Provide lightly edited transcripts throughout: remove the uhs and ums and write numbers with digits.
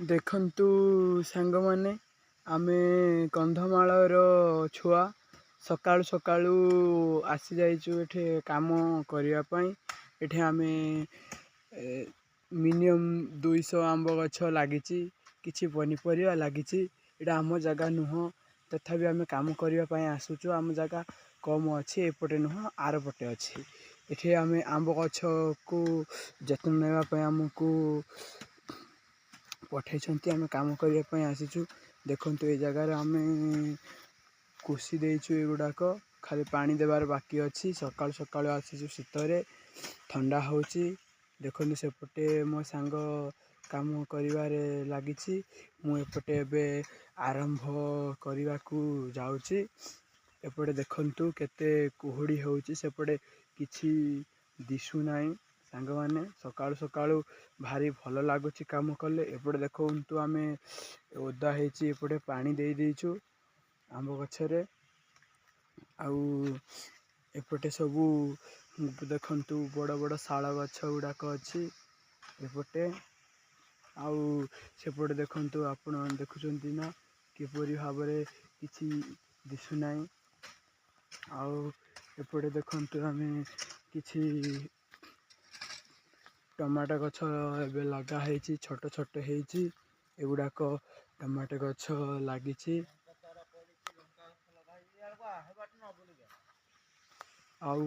ଦେଖନ୍ତୁ ସାଙ୍ଗମାନେ, ଆମେ କନ୍ଧମାଳର ଛୁଆ ସକାଳୁ ସକାଳୁ ଆସିଯାଇଛୁ ଏଠି କାମ କରିବା ପାଇଁ। ଏଠି ଆମେ ମିନିମମ୍ 200 ଆମ୍ବ ଗଛ ଲାଗିଛି, କିଛି ପନିପରିବା ଲାଗିଛି। ଏଇଟା ଆମ ଜାଗା ନୁହଁ, ତଥାପି ଆମେ କାମ କରିବା ପାଇଁ ଆସୁଛୁ। ଆମ ଜାଗା କମ୍ ଅଛି, ଏପଟେ ନୁହଁ, ଆର ପଟେ ଅଛି। ଏଠି ଆମେ ଆମ୍ବ ଗଛକୁ ଯତ୍ନ ନେବା ପାଇଁ ଆମକୁ ପଠାଇଛନ୍ତି, ଆମେ କାମ କରିବା ପାଇଁ ଆସିଛୁ। ଦେଖନ୍ତୁ, ଏ ଜାଗାରେ ଆମେ କୃଷି ଦେଇଛୁ, ଏଗୁଡ଼ାକ ଖାଲି ପାଣି ଦେବାର ବାକି ଅଛି। ସକାଳୁ ସକାଳୁ ଆସିଛୁ, ଶୀତରେ ଥଣ୍ଡା ହେଉଛି। ଦେଖନ୍ତୁ, ସେପଟେ ମୋ ସାଙ୍ଗ କାମ କରିବାରେ ଲାଗିଛି, ମୁଁ ଏପଟେ ଏବେ ଆରମ୍ଭ କରିବାକୁ ଯାଉଛି। ଏପଟେ ଦେଖନ୍ତୁ କେତେ କୁହୁଡ଼ି ହେଉଛି, ସେପଟେ କିଛି ଦିଶୁନାହିଁ। ସାଙ୍ଗମାନେ, ସକାଳୁ ସକାଳୁ ଭାରି ଭଲ ଲାଗୁଛି କାମ କଲେ। ଏପଟେ ଦେଖନ୍ତୁ, ଆମେ ଓଦା ହେଇଛି, ଏପଟେ ପାଣି ଦେଇ ଦେଇଛୁ ଆମ୍ବ ଗଛରେ। ଆଉ ଏପଟେ ସବୁ ଦେଖନ୍ତୁ, ବଡ଼ ବଡ଼ ଶାଳ ଗଛ ଗୁଡ଼ାକ ଅଛି ଏପଟେ। ଆଉ ସେପଟେ ଦେଖନ୍ତୁ, ଆପଣ ଦେଖୁଛନ୍ତି ନା କିପରି ଭାବରେ କିଛି ଦିଶୁନାହିଁ। ଆଉ ଏପଟେ ଦେଖନ୍ତୁ, ଆମେ କିଛି ଟମାଟୋ ଗଛ ଏବେ ଲଗା ହେଇଛି, ଛୋଟ ଛୋଟ ହେଇଛି ଏଗୁଡ଼ାକ। ଟମାଟୋ ଗଛ ଲାଗିଛି। ଆଉ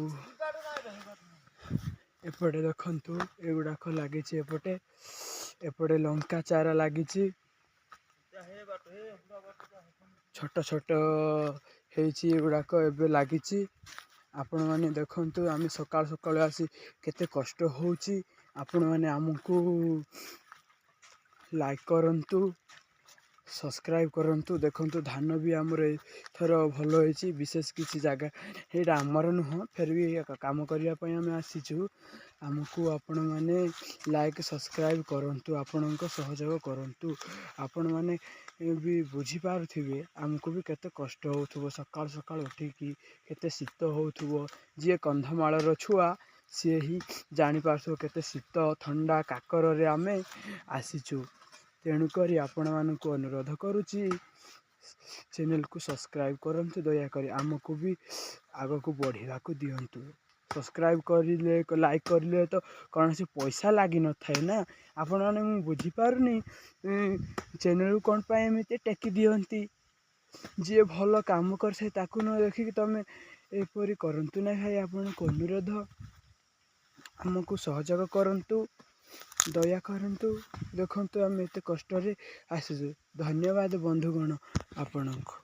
ଏପଟେ ଦେଖନ୍ତୁ, ଏଗୁଡ଼ାକ ଲାଗିଛି ଏପଟେ। ଏପଟେ ଲଙ୍କା ଚାରା ଲାଗିଛି, ଛୋଟ ଛୋଟ ହେଇଛି ଏଗୁଡ଼ାକ, ଏବେ ଲାଗିଛି। ଆପଣମାନେ ଦେଖନ୍ତୁ, ଆମେ ସକାଳୁ ସକାଳୁ ଆସି କେତେ କଷ୍ଟ ହେଉଛି। ଆପଣମାନେ ଆମକୁ ଲାଇକ୍ କରନ୍ତୁ, ସବସ୍କ୍ରାଇବ୍ କରନ୍ତୁ। ଦେଖନ୍ତୁ, ଧାନ ବି ଆମର ଏଥର ଭଲ ହେଇଛି। ବିଶେଷ କିଛି ଜାଗା ଏଇଟା ଆମର ନୁହଁ, ଫେର୍ ବି କାମ କରିବା ପାଇଁ ଆମେ ଆସିଛୁ। ଆମକୁ ଆପଣମାନେ ଲାଇକ୍ ସବସ୍କ୍ରାଇବ୍ କରନ୍ତୁ, ଆପଣଙ୍କ ସହଯୋଗ କରନ୍ତୁ। ଆପଣମାନେ ବି ବୁଝିପାରୁଥିବେ, ଆମକୁ ବି କେତେ କଷ୍ଟ ହେଉଥିବ ସକାଳୁ ସକାଳୁ ଉଠିକି, କେତେ ଶୀତ ହେଉଥିବ। ଯିଏ କନ୍ଧମାଳର ଛୁଆ ସିଏ ହିଁ ଜାଣିପାରୁଥିବ କେତେ ଶୀତ, ଥଣ୍ଡା, କାକରରେ ଆମେ ଆସିଛୁ। ତେଣୁକରି ଆପଣମାନଙ୍କୁ ଅନୁରୋଧ କରୁଛି, ଚ୍ୟାନେଲ୍କୁ ସବସ୍କ୍ରାଇବ୍ କରନ୍ତୁ ଦୟାକରି, ଆମକୁ ବି ଆଗକୁ ବଢ଼ିବାକୁ ଦିଅନ୍ତୁ। ସବସ୍କ୍ରାଇବ୍ କରିଲେ, ଲାଇକ୍ କରିଲେ ତ କୌଣସି ପଇସା ଲାଗିନଥାଏ ନା। ଆପଣମାନେ, ମୁଁ ବୁଝିପାରୁନି, ଚ୍ୟାନେଲ୍କୁ କ'ଣ ପାଇଁ ଏମିତି ଟେକି ଦିଅନ୍ତି? ଯିଏ ଭଲ କାମ କରିଥାଏ ତାକୁ ନ ଦେଖିକି ତୁମେ ଏପରି କରନ୍ତୁ ନା ଭାଇ। ଆପଣଙ୍କୁ ଅନୁରୋଧ, ଆମକୁ ସହଯୋଗ କରନ୍ତୁ, ଦୟା କରନ୍ତୁ। ଦେଖନ୍ତୁ, ଆମେ ଏତେ କଷ୍ଟରେ ଆସିଛୁ। ଧନ୍ୟବାଦ ବନ୍ଧୁଗଣ ଆପଣଙ୍କୁ।